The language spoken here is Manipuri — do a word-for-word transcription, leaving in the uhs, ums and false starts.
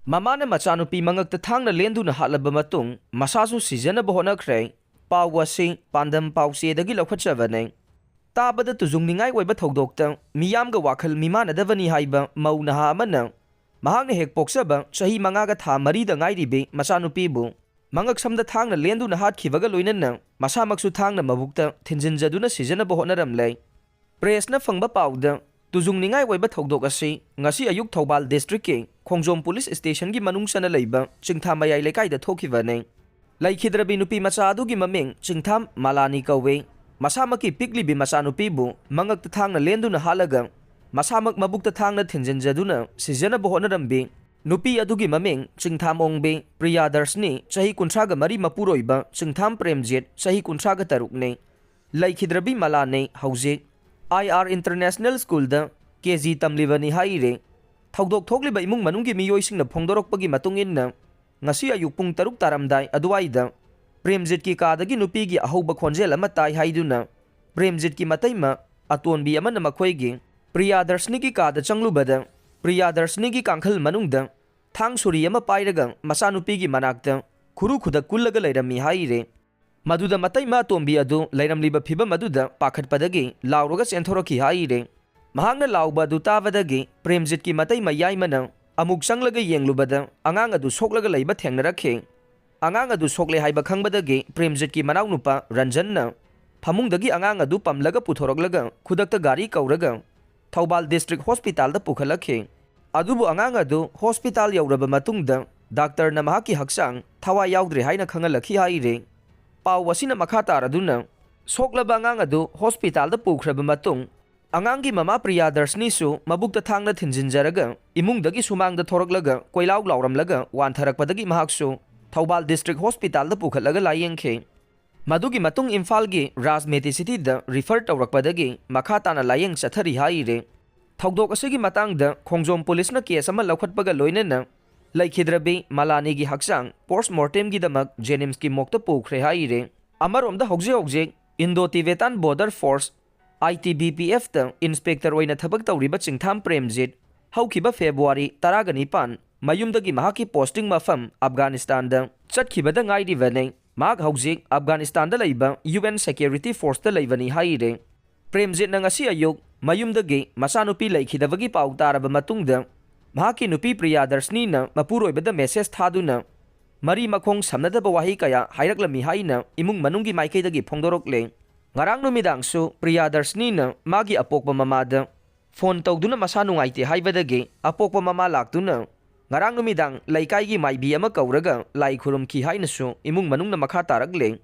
ꯃꯃꯥꯅ ꯃꯆꯥꯅꯨꯄꯤ ꯃꯉꯛꯇ ꯊꯥꯡꯅ ꯂꯦꯟꯗꯨꯅ ꯍꯥꯠꯂꯕ ꯃꯇꯨꯡ ꯃꯁꯥꯁꯨ ꯁꯤꯖꯅꯕ ꯍꯣꯠꯅꯈ꯭ꯔꯦ꯫ ꯄꯥꯎ ꯑꯁꯤ ꯄꯥꯟꯗꯝ ꯄꯥꯎꯆꯦꯗꯒꯤ ꯂꯧꯈꯠꯆꯕꯅꯦ꯫ ꯇꯥꯕꯗ ꯇꯨꯖꯨꯡꯅꯤꯡꯉꯥꯏ ꯑꯣꯏꯕ ꯊꯧꯗꯣꯛꯇ ꯃꯤꯌꯥꯝꯒ ꯋꯥꯈꯜ ꯃꯤꯃꯥꯟꯅꯗꯕꯅꯤ ꯍꯥꯏꯕ ꯃꯧ ꯅꯍꯥ ꯑꯃꯅ ꯃꯍꯥꯛꯅ ꯍꯦꯛ ꯄꯣꯛꯆꯕ ꯆꯍꯤ ꯃꯉꯥꯒ ꯊꯥ ꯃꯔꯤꯗ ꯉꯥꯏꯔꯤꯕꯤ ꯃꯆꯥꯅꯨꯄꯤꯕꯨ ꯃꯉꯛꯁꯝꯗ ꯊꯥꯡꯅ ꯂꯦꯟꯗꯨꯅ ꯍꯥꯠꯈꯤꯕꯒ ꯂꯣꯏꯅꯅ ꯃꯁꯥꯃꯛꯁꯨ ꯊꯥꯡꯅ ꯃꯕꯨꯛꯇ ꯊꯤꯟꯖꯤꯟꯖꯗꯨꯅ ꯁꯤꯖꯅꯕ ꯍꯣꯠꯅꯔꯝꯂꯦ꯫ ꯄ꯭ꯔꯦꯁꯅ ꯐꯪꯕ ꯄꯥꯎꯗ, ꯇꯨꯖꯨꯡꯅꯤꯡꯉꯥꯏ ꯑꯣꯏꯕ ꯊꯧꯗꯣꯛ ꯑꯁꯤ ꯉꯁꯤ ꯑꯌꯨꯛ ꯊꯧꯕꯥꯜ ꯗꯤꯁꯇ꯭ꯔꯤꯛꯀꯤ ꯈꯣꯡꯖꯣꯝ ꯄꯨꯂꯤꯁ ꯁ꯭ꯇꯦꯁꯟꯒꯤ ꯃꯅꯨꯡ ꯆꯟꯅ ꯂꯩꯕ ꯆꯤꯡꯊꯥ ꯃꯌꯥꯏ ꯂꯩꯀꯥꯏꯗ ꯊꯣꯛꯈꯤꯕꯅꯤ꯫ ꯂꯩꯈꯤꯗ꯭ꯔꯕꯤ ꯅꯨꯄꯤ ꯃꯆꯥ ꯑꯗꯨꯒꯤ ꯃꯃꯤꯡ ꯆꯤꯡꯊꯥꯝ ꯃꯂꯥꯅꯤ ꯀꯧꯏ꯫ ꯃꯁꯥꯃꯛꯀꯤ ꯄꯤꯛꯂꯤꯕꯤ ꯃꯆꯥꯅꯨꯄꯤꯕꯨ ꯃꯉꯛꯇ ꯊꯥꯡꯅ ꯂꯦꯟꯗꯨꯅ ꯍꯥꯠꯂꯒ ꯃꯁꯥꯃꯛ ꯃꯕꯨꯛꯇ ꯊꯥꯡꯅ ꯊꯤꯟꯖꯤꯟꯖꯗꯨꯅ ꯁꯤꯖꯅꯕ ꯍꯣꯠꯅꯔꯝꯕꯤ ꯅꯨꯄꯤ ꯑꯗꯨꯒꯤ ꯃꯃꯤꯡ ꯆꯤꯡꯊꯥꯝ ꯑꯣꯡꯕꯤ ꯄ꯭ꯔꯤꯌꯥꯗꯔꯁꯅꯤ, ꯆꯍꯤ ꯀꯨꯟꯊ꯭ꯔꯥꯒ ꯃꯔꯤ, ꯃꯄꯨꯔꯣꯏꯕ ꯆꯤꯡꯊꯥꯝ ꯄ꯭ꯔꯦꯝꯖꯤꯠ, ꯆꯍꯤ ꯀꯨꯟꯊ꯭ꯔꯥꯒ ꯇꯔꯨꯛꯅꯤ꯫ ꯂꯩꯈꯤꯗ꯭ꯔꯕꯤ ꯃꯂꯥꯅꯤ ꯍꯧꯖꯤꯛ ꯑꯥꯏ ꯑꯥꯔ ꯏꯟꯇꯔꯅꯦꯁꯅꯦꯜ ꯁ꯭ꯀꯨꯜꯗ ꯀꯦ ꯖꯤ ꯇꯝꯂꯤꯕꯅꯤ ꯍꯥꯏꯔꯤ꯫ ꯊꯧꯗꯣꯛ ꯊꯣꯛꯂꯤꯕ ꯏꯃꯨꯡ ꯃꯅꯨꯡꯒꯤ ꯃꯤꯑꯣꯏꯁꯤꯡꯅ ꯐꯣꯡꯗꯣꯔꯛꯄꯒꯤ ꯃꯇꯨꯡ ꯏꯟꯅ, ꯉꯁꯤ ꯑꯌꯨꯛ ꯄꯨꯡ ꯇꯔꯨꯛ ꯇꯥꯔꯝꯗꯥꯏ ꯑꯗꯨꯋꯥꯏꯗ ꯄ꯭ꯔꯦꯝꯖꯤꯠꯀꯤ ꯀꯥꯗꯒꯤ ꯅꯨꯄꯤꯒꯤ ꯑꯍꯧꯕ ꯈꯣꯟꯖꯦꯜ ꯑꯃ ꯇꯥꯏ ꯍꯥꯏꯗꯨꯅ ꯄ꯭ꯔꯦꯝꯖꯤꯠꯀꯤ ꯃꯇꯩꯃ ꯑꯇꯣꯟꯕꯤ ꯑꯃꯅ ꯃꯈꯣꯏꯒꯤ ꯄ꯭ꯔꯤꯌꯥꯗꯔꯁꯅꯤꯒꯤ ꯀꯥꯗ ꯆꯪꯂꯨꯕꯗ, ꯄ꯭ꯔꯤꯌꯥꯗꯔꯁꯅꯤꯒꯤ ꯀꯥꯡꯈꯜ ꯃꯅꯨꯡꯗ ꯊꯥꯡ ꯁꯨꯔꯤ ꯑꯃ ꯄꯥꯏꯔꯒ ꯃꯆꯥꯅꯨꯄꯤꯒꯤ ꯃꯅꯥꯛꯇ ꯈꯨꯔꯨ ꯈꯨꯗꯛ ꯀꯨꯜꯂꯒ ꯂꯩꯔꯝꯃꯤ ꯍꯥꯏꯔꯦ꯫ ꯃꯗꯨꯗ ꯃꯇꯩꯃ ꯑꯇꯣꯝꯕꯤ ꯑꯗꯨ ꯂꯩꯔꯝꯂꯤꯕ ꯐꯤꯚꯝ ꯑꯗꯨꯗ ꯄꯥꯈꯠꯄꯗꯒꯤ ꯂꯥꯎꯔꯒ ꯆꯦꯟꯊꯣꯔꯛꯈꯤ ꯍꯥꯏꯔꯦ꯫ ꯃꯍꯥꯛꯅ ꯂꯥꯎꯕ ꯑꯗꯨ ꯇꯥꯕꯗꯒꯤ ꯄ꯭ꯔꯦꯝꯖꯤꯠꯀꯤ ꯃꯇꯩ ꯃꯌꯥꯏꯃꯅ ꯑꯃꯨꯛ ꯆꯪꯂꯒ ꯌꯦꯡꯂꯨꯕꯗ ꯑꯉꯥꯡ ꯑꯗꯨ ꯁꯣꯛꯂꯒ ꯂꯩꯕ ꯊꯦꯡꯅꯔꯛꯈꯤ꯫ ꯑꯉꯥꯡ ꯑꯗꯨ ꯁꯣꯛꯂꯦ ꯍꯥꯏꯕ ꯈꯪꯕꯗꯒꯤ ꯄ꯭ꯔꯦꯝꯖꯤꯠꯀꯤ ꯃꯅꯥꯎꯅꯨꯄꯥ ꯔꯟꯖꯟꯅ ꯐꯃꯨꯡꯗꯒꯤ ꯑꯉꯥꯡ ꯑꯗꯨ ꯄꯝꯂꯒ ꯄꯨꯊꯣꯔꯛꯂꯒ ꯈꯨꯗꯛꯇ ꯒꯥꯔꯤ ꯀꯧꯔꯒ ꯊꯧꯕꯥꯜ ꯗꯤꯁꯇ꯭ꯔꯤꯛ ꯍꯣꯁꯄꯤꯇꯥꯜꯗ ꯄꯨꯈꯠꯂꯛꯈꯤ꯫ ꯑꯗꯨꯕꯨ ꯑꯉꯥꯡ ꯑꯗꯨ ꯍꯣꯁꯄꯤꯇꯥꯜ ꯌꯧꯔꯕ ꯃꯇꯨꯡꯗ ꯗꯥꯛꯇꯔꯅ ꯃꯍꯥꯛꯀꯤ ꯍꯛꯆꯥꯡ ꯊꯋꯥꯏ ꯌꯥꯎꯗ꯭ꯔꯦ ꯍꯥꯏꯅ ꯈꯪꯍꯜꯂꯛꯈꯤ ꯍꯥꯏꯔꯤ꯫ ꯄꯥꯎ ꯑꯁꯤꯅ ꯃꯈꯥ ꯇꯥꯔꯗꯨꯅ, ꯁꯣꯛꯂꯕ ꯑꯉꯥꯡ ꯑꯗꯨ ꯍꯣꯁꯄꯤꯇꯥꯜꯗ ꯄꯨꯈ꯭ꯔꯕ ꯃꯇꯨꯡ, ꯑꯉꯥꯡꯒꯤ ꯃꯃꯥ ꯄ꯭ꯔꯤꯌꯥꯗꯔꯁꯅꯤꯁꯨ ꯃꯕꯨꯛꯇ ꯊꯥꯡꯅ ꯊꯤꯟꯖꯤꯟꯖꯔꯒ ꯏꯃꯨꯡꯗꯒꯤ ꯁꯨꯃꯥꯡꯗ ꯊꯣꯔꯛꯂꯒ ꯀꯣꯏꯂꯥꯎ ꯂꯥꯎꯔꯝꯂꯒ ꯋꯥꯟꯊꯔꯛꯄꯗꯒꯤ ꯃꯍꯥꯛꯁꯨ ꯊꯧꯕꯥꯜ ꯗꯤꯁꯇ꯭ꯔꯤꯛ ꯍꯣꯁꯄꯤꯇꯥꯜꯗ ꯄꯨꯈꯠꯂꯒ ꯂꯥꯌꯦꯡꯈꯤ꯫ ꯃꯗꯨꯒꯤ ꯃꯇꯨꯡ ꯏꯝꯐꯥꯜꯒꯤ ꯔꯥꯖ ꯃꯦꯗꯤꯁꯤꯇꯤꯗ ꯔꯤꯐꯔ ꯇꯧꯔꯛꯄꯗꯒꯤ ꯃꯈꯥ ꯇꯥꯅ ꯂꯥꯌꯦꯡ ꯆꯠꯊꯔꯤ ꯍꯥꯏꯔꯦ꯫ ꯊꯧꯗꯣꯛ ꯑꯁꯤꯒꯤ ꯃꯇꯥꯡꯗ ꯈꯣꯡꯖꯣꯝ ꯄꯨꯂꯤꯁꯅ ꯀꯦꯁ ꯑꯃ ꯂꯧꯈꯠꯄꯒ ꯂꯣꯏꯅꯅ ꯂꯩꯈꯤꯗ꯭ꯔꯕꯤ ꯃꯂꯥꯅꯤꯒꯤ ꯍꯛꯆꯥꯡ ꯄꯣꯁꯠꯃꯣꯔꯇꯦꯝꯒꯤꯗꯃꯛ ꯖꯦꯅꯤꯝꯁꯀꯤ ꯃꯣꯔꯒꯇ ꯄꯨꯈ꯭ꯔꯦ ꯍꯥꯏꯔꯦ꯫ ꯑꯃꯔꯣꯝꯗ ꯍꯧꯖꯤꯛ ꯍꯧꯖꯤꯛ ꯏꯟꯗꯣ ꯇꯤꯕꯦꯇꯥꯟ ꯕꯣꯔꯗꯔ ꯐꯣꯔꯁ, ꯑꯥꯏ ꯇꯤ ꯕꯤ ꯄꯤ ꯑꯦꯐꯇ ꯏꯟꯁꯄꯦꯛꯇꯔ ꯑꯣꯏꯅ ꯊꯕꯛ ꯇꯧꯔꯤꯕ ꯆꯤꯡꯊꯥꯝ ꯄ꯭ꯔꯦꯝꯖꯤꯠ ꯍꯧꯈꯤꯕ ꯐꯦꯕ꯭ꯔꯨꯋꯥꯔꯤ ꯇꯔꯥꯒ ꯅꯤꯄꯥꯟ, ꯃꯌꯨꯝꯗꯒꯤ ꯃꯍꯥꯛꯀꯤ posting ꯃꯐꯝ ꯑꯐꯒꯥꯅꯤꯁꯇꯥꯟꯗ ꯆꯠꯈꯤꯕꯗ ꯉꯥꯏꯔꯤꯕꯅꯤ꯫ ꯃꯍꯥꯛ ꯍꯧꯖꯤꯛ ꯑꯐꯒꯥꯅꯤꯁꯇꯥꯟꯗ ꯂꯩꯕ UN Security Forceꯇ ꯂꯩꯕꯅꯤ ꯍꯥꯏꯔꯦ꯫ ꯄ꯭ꯔꯦꯝꯖꯤꯠꯅ ꯉꯁꯤ ꯑꯌꯨꯛ ꯃꯌꯨꯝꯗꯒꯤ ꯃꯆꯥꯅꯨꯄꯤ ꯂꯩꯈꯤꯗꯕꯒꯤ ꯄꯥꯎ ꯇꯥꯔꯕ ꯃꯇꯨꯡꯗ ꯃꯍꯥꯛꯀꯤ ꯅꯨꯄꯤ ꯄ꯭ꯔꯤꯌꯥꯗꯔꯁꯅꯤꯅ ꯃꯄꯨꯔꯣꯏꯕꯗ message ꯊꯥꯗꯨꯅ ꯃꯔꯤ ꯃꯈꯣꯡ ꯁꯝꯅꯗꯕ ꯋꯥꯍꯩ ꯀꯌꯥ ꯍꯥꯏꯔꯛꯂꯝꯃꯤ ꯍꯥꯏꯅ ꯏꯃꯨꯡ ꯃꯅꯨꯡꯒꯤ ꯃꯥꯏꯀꯩꯗꯒꯤ ꯐꯣꯡꯗꯣꯔꯛꯂꯦ꯫ ꯉꯔꯥꯡ ꯅꯨꯃꯤꯗꯥꯡꯁꯨ ꯄ꯭ꯔꯤꯌꯥꯗꯔꯁꯅꯤꯅ ꯃꯥꯒꯤ ꯑꯄꯣꯛꯄ ꯃꯃꯥꯗ phone ꯇꯧꯗꯨꯅ ꯃꯁꯥ ꯅꯨꯡꯉꯥꯏꯇꯦ ꯍꯥꯏꯕꯗꯒꯤ ꯑꯄꯣꯛꯄ ꯃꯃꯥ ꯂꯥꯛꯇꯨꯅ ꯉꯔꯥꯡ ꯅꯨꯃꯤꯗꯥꯡ ꯂꯩꯀꯥꯏꯒꯤ ꯃꯥꯏꯕꯤ ꯑꯃ ꯀꯧꯔꯒ ꯂꯥꯏ ꯈꯨꯔꯨꯝꯈꯤ ꯍꯥꯏꯅꯁꯨ ꯏꯃꯨꯡ ꯃꯅꯨꯡꯅ ꯃꯈꯥ ꯇꯥꯔꯛꯂꯦ꯫